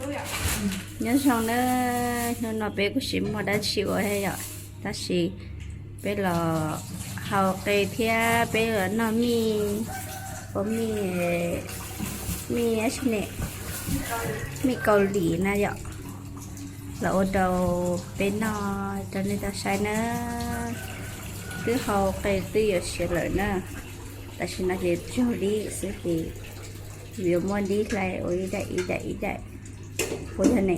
Nyob zoo nawb, hnub no peb kuj tsis muaj dab tsi ua thiab yom, tab sis peb los hau qe thiab peb los noj mij, ua mij, mij dab tsi ne, mij Kaus Lim na yom, los ua rau peb noj rau nej tau saib na. Twb hau qe twb yuav siav lawm na, tam sim no ces tsuag dib xwb ces yuav muab dib hlais ua ib daim ib daim ib daim ua yog ne.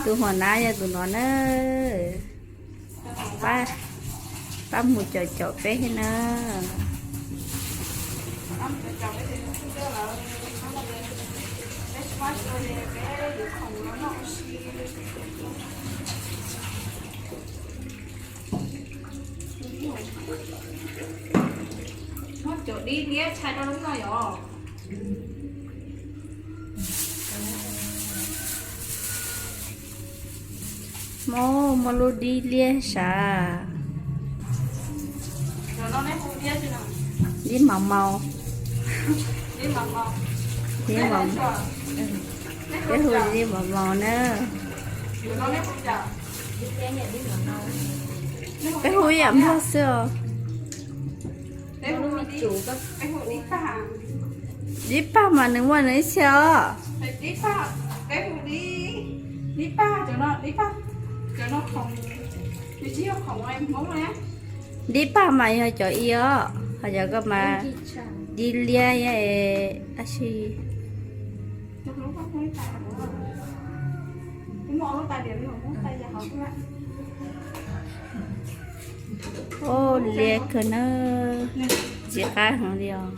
Tus hua nab yog tus no na. Pab, pab mus caum caum peb thiab na. Muab cov dib liab tshai rau lub no yom. Muab, muab lub dib liab sav. Dib maus maus. Dib maus, peb hu dib maus maus na. Peb hu ib yam nplog xwb os. Dib pag mas nws muaj nws ib txhia os. Dib pag mas yog cov i os, ho cov ko mas dib liab tab sis. Ua liab kawg na, ntxim qab heev li os.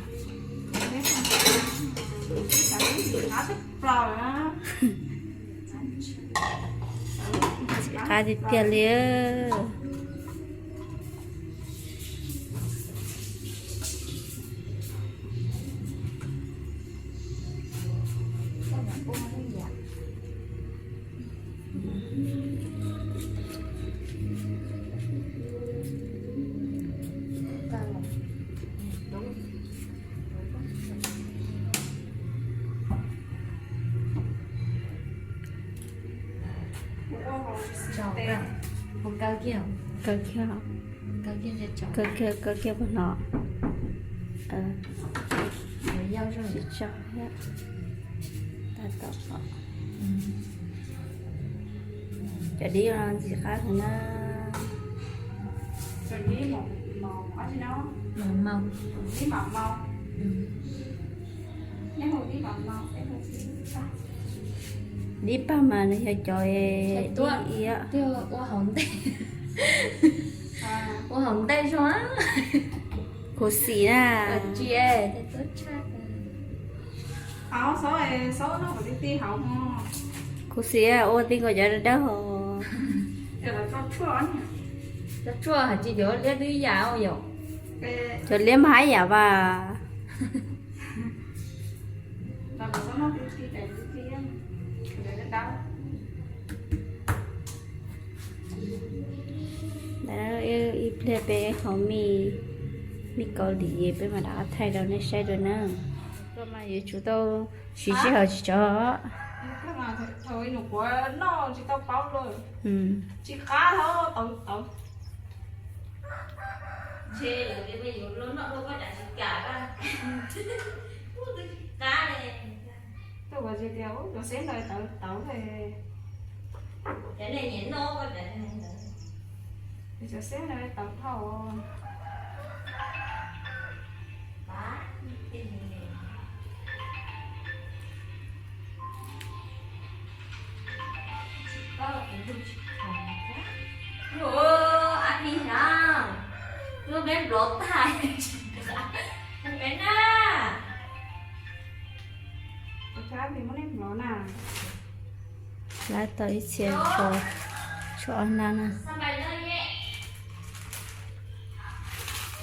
Ntxim qab tiag tiag li. Kaw kiag, kaw kiag, kaw kiag puag no. Tsis tso thiab. Tab tom, cov dib no ntxim qab heev na. Dib pag mas nws yog cov dib i. Ua hauv ntej zoo. Khuv xim na. Khuv xim ua tib nkaus cov dawb dawb hos. Cov tshuaj hais tias cov liab twb yam yom. Cov liab mas hab yam vas. Ib pliag peb hau mij, mij Kaus Lim peb mam rov qab thaij rau nej saib dua na. Koj mas yuav tsum tau siv sij hawm tsis tso. Cov xeb ntawd tawv tawv, cov xeb ntawd tawv dhau. Ab, peb nplov tag. Peb na. Lab tau ib txhia tshuaj ob hnab na.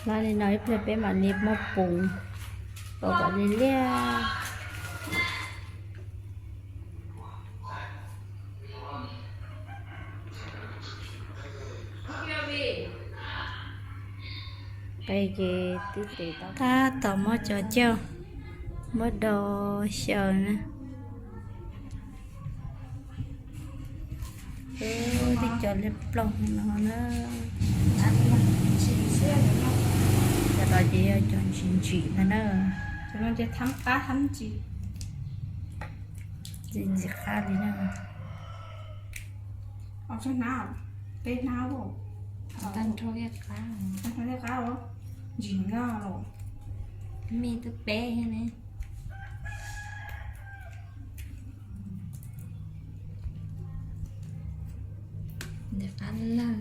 Lab li no ib pliag peb mam li muab pum tau kom liab liab. Qe ces twb tes tau. Tab tom muab cov cauj muab do xyaw na. Twb cov liab ploog no na. Cov no ces yog cov ntsim ntsim ntag na. Cov no ces thab qab thab ntsim. Ntxim ntxim qab li na. Ob tug hnab, peb hnab, tag nrho thiaj qab, tag nrho thiaj qab os. Ntsim nkauj los, me twb peb thiab ne. Ntxim qab lawm.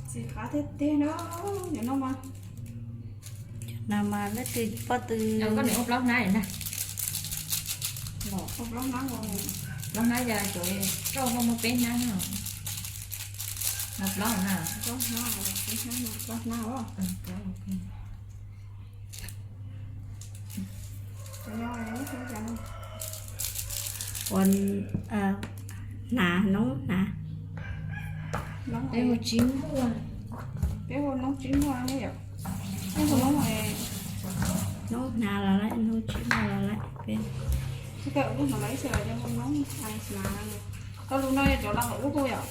Ntxim qab tiag tiag na, cov no mas. Cov no mas leej twg pob tw. Koj niam ua plaub hnab na. Ua plaub hnab, plaub hnab yog cov roj muaj muaj peb hnab na. Ua plaub na. Plaub hnab, peb hnab, plaub hnab os. Ua hnav noob hnav. Peb hu tsis muaj, peb hu noob tsis muaj ne yom. Peb hu noob, noob hnav los lawm, noob tsis muaj los lawm peb. Tsis tau ua noob lawm, ib txhia los yog hu noob hnav. Koj lub no yog cov laus hauv ub hu yom.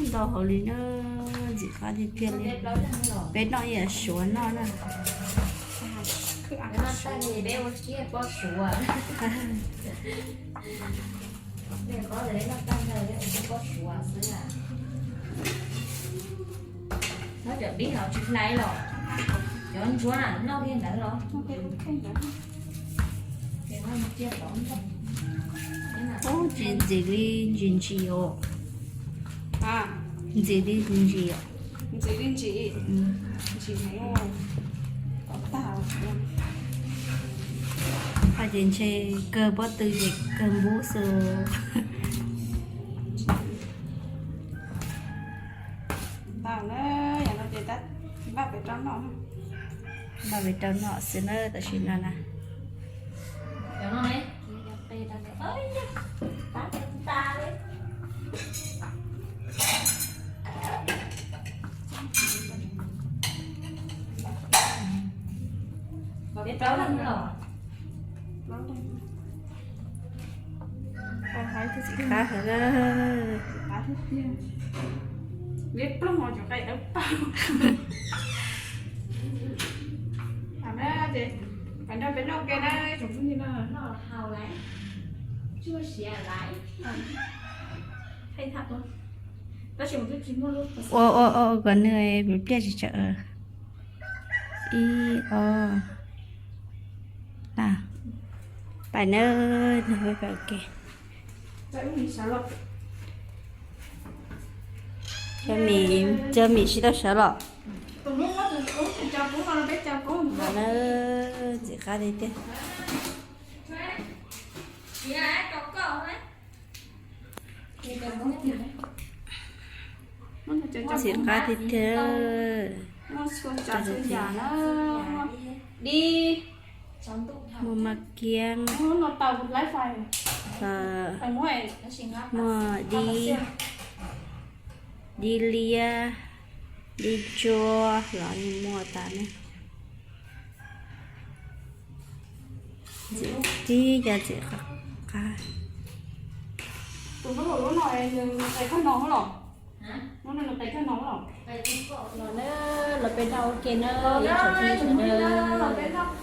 Ntau hauv li na, ntxim qab tiag tiag li. Peb noj ib yam suav noj na. Peb ua tib pob suav. Peb noj tag ntawd peb ua tib pob suav xwb. Nyob cov dib los tsis hlais los, cov ntsuab na noj kiag ntawd los. Ub, ntxim ntxim li ntsim ntsim os. Ntxim li ntsim ntsim os. Ntxim li ntsim. Ntsim heev. Qhov ces ntshe kawg pob tw ces kawg npub xwb. Ntau na, yog no ces tab npaj pem rau noj, npaj pem rau noj xwb na tam sim no na. Qab heev na. Liab ploog os, cov qe dawb paug. Ces peb noj ke na, tsoom phooj ywg na. Ua ua ua kom nws pliaj tsis tsawg. Ib ob, pais na, nws pais ua ke. Cov mim, cov mim tsis tau sawv los. Ntxim qab tiag tiag. Ntxim qab tiag tiag. Muaj maj kiab, muaj dib, dib liab, dib ntsuab los yeej muaj tas ne. Ntxim tib cov ntxim qab. Los na, los peb noj ua ke na, ib tsoom phooj ywg sawv daws.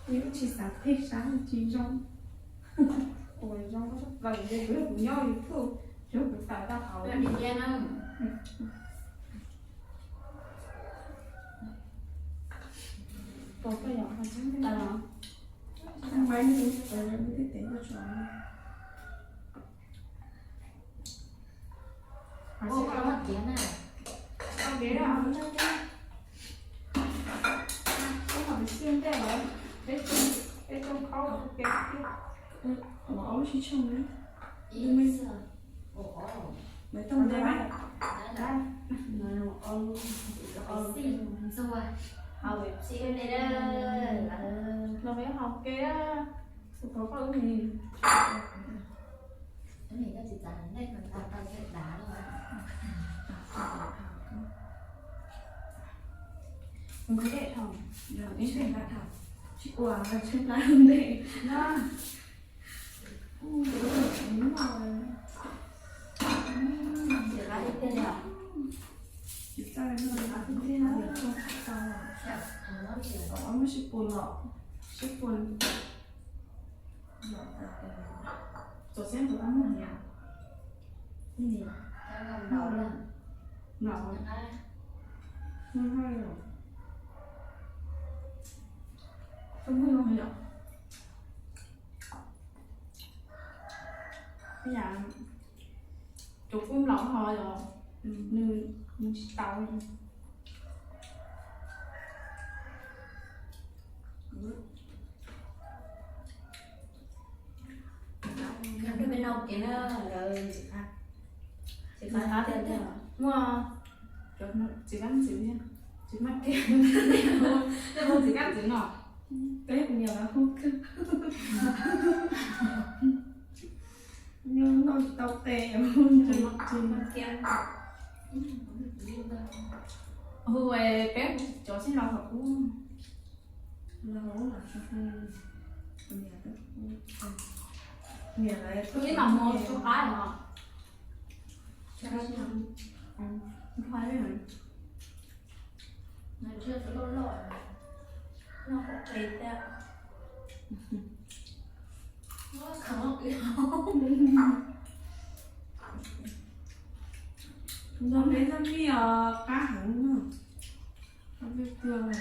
Kuv yuav tsis xav phem sab tsis zoo. Ua zoo plaws ces kuv yog kuv nyob YouTube, yog kuv tawm tau hauv. Pom koj yom, tau los. Tau mas, tau mas, tib teb koj tso. Ua koj kiav na. Koj kiav na. Koj qhov xiab ntej lawm, peb tsoo khaub kiav thiab. Ua ob lub sib tshooj na. Ib xwb. Ua ob. Lawv tau ntej mas. Ob lub ntxuag. Hau peb txi ntej. Los peb hau ke. Xus pov koj lub ni. Ub, nej tsis txav nej tau tau dav los. Nqhis dej dhau, ib ntsis nqa dhau, tsis ua tshaib plab ntej. Txaus xeeb tus ab muag yom. Nplaum, nplaum, nplaum, koj muag no yom. Yam cov kub nplaum ho yom, nws, nws tsis tau. Peb nau kev na, lawv tsis qab, tsis qab tiag tiag. Muaj cov txiv kab txiv, txiv maj kev, tej muaj txiv kab txiv no, peb kuv niam lawv hu kawg. Noj tsis tau tes, tsis maj kev. Hu peb cov xib laus kom kub. Ib mam mus rau qab os. Nto peb txoj mij os, qab heev na.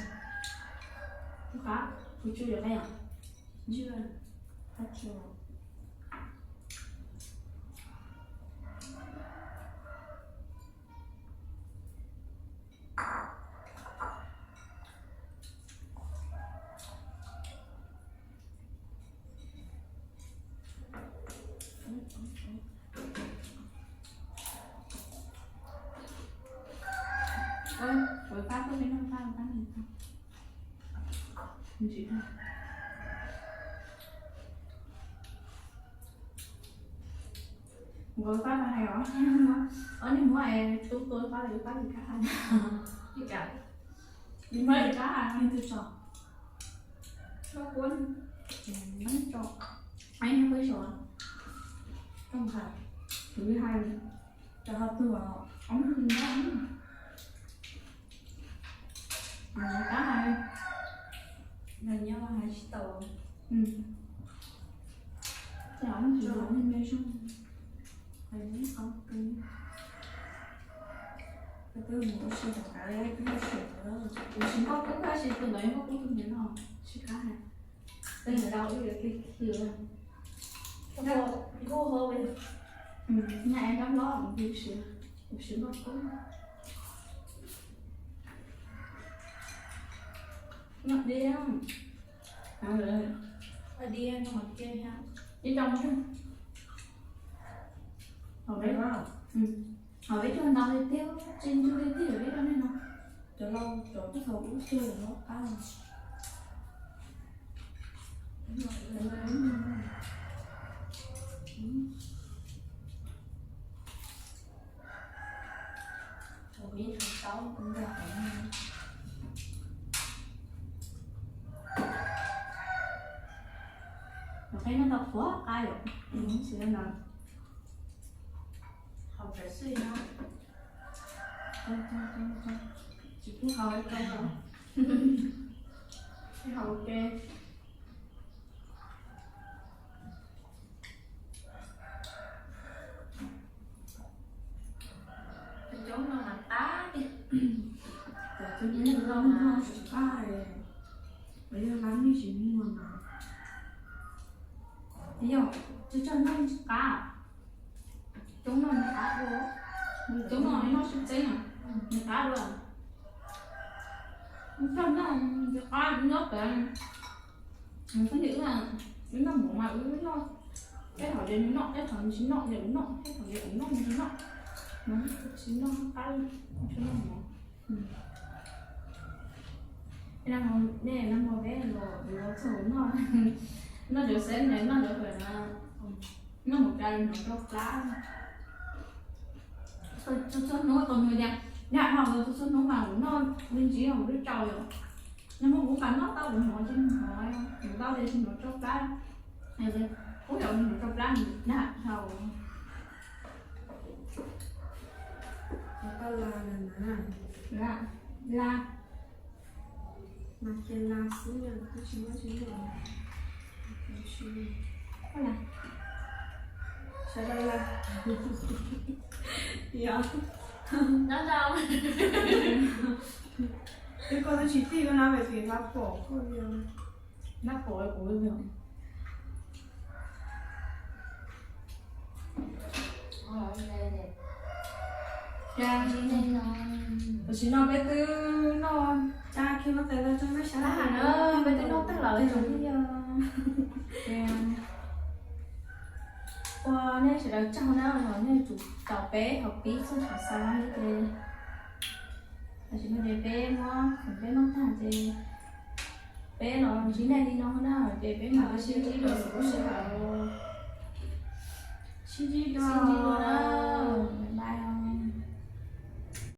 Qab, kuv tsuj yuav qab os. Ntswj, qab tsuj. Ua, kuv pab tuaj peb noj pab, pab noj. Nkawd pab pab hais os, ob niag muab tub tua pab lawv pab li kab hais. Li cas? Li muab li kab hais li twg tso? Tso kuv, tso, ai, tso, tso hais, kuv hais, cov ho tuag, ob niag nyob, kab hais, nyob hais tsis tau. Ces ob niag tsis los niag me zog, hais ib qho kawg. Kuv twb mus ua si tom kav, kuv ua si, kuv tsis nkauj kub, tab sis tus ntawd nkauj kub tus niam no, tsis kab hais. Tej ntawd ua ib yam li khi, nkauj hlob, kuv tsis, kuv tsis nkauj kub. Nyob deb, deb no ib co, ho peb, ho peb cog ntau li tiag, tsis ntug li tiag, peb cog nej no. Cov laus cov kub thaum ub cog los qab. Qhov no tau qhuav qab yom, tsis no. Haus tawm xwb no. Tsis pub haus li ko los. Haus ua ke. Tsis qab, yog lab nij tsis muag na. Yog tsis txog noj tsis qab, coob noj nws qab dua, coob noj noj sib txeeb nws qab dua. Txog noj tsis qab nyob pem, pheej yog wb noj mov mas wb noj, tej thaum ces nws noj, tej thaum nws tsis noj, ces wb noj, tej thaum ces wb noj nws tsis noj, tsis noj qab, tsis noj mov. Nej nag hmo peb los txog noj, noj cov xeeb, noj cov, noj mus cas hnov rau plab. Txhua hnub tus nws tias, nag hmo txhua hnub mas kuv noj me ntsis kuv twb tsau yom. Nag hmo kuv mas noj tau kuv hnov tsis hnov, kuv tau tias tsis hnov rau plab. Kuv yog hnov rau plab nag hmo. Tau la, la, mas ces la xwb na, twb tsis muaj tsis muaj. Sawv daws la. Yog, twb koj twb tsis tij koj nab pem ces nab pom koj li, nab pom kuv li. Tam sim no peb twb noj, peb twb noj tag lawm tsoom phooj ywg. Ua nej sawv daws tsaug na, nej tsum caum peb thaum pib txog thaum xaus no ces, tam sim no ces peb muab khoom peb noj tag ces peb los ntsib nej li no na, ces peb mam li sib ntsib dua, sib ntsib dua, sib ntsib dua na.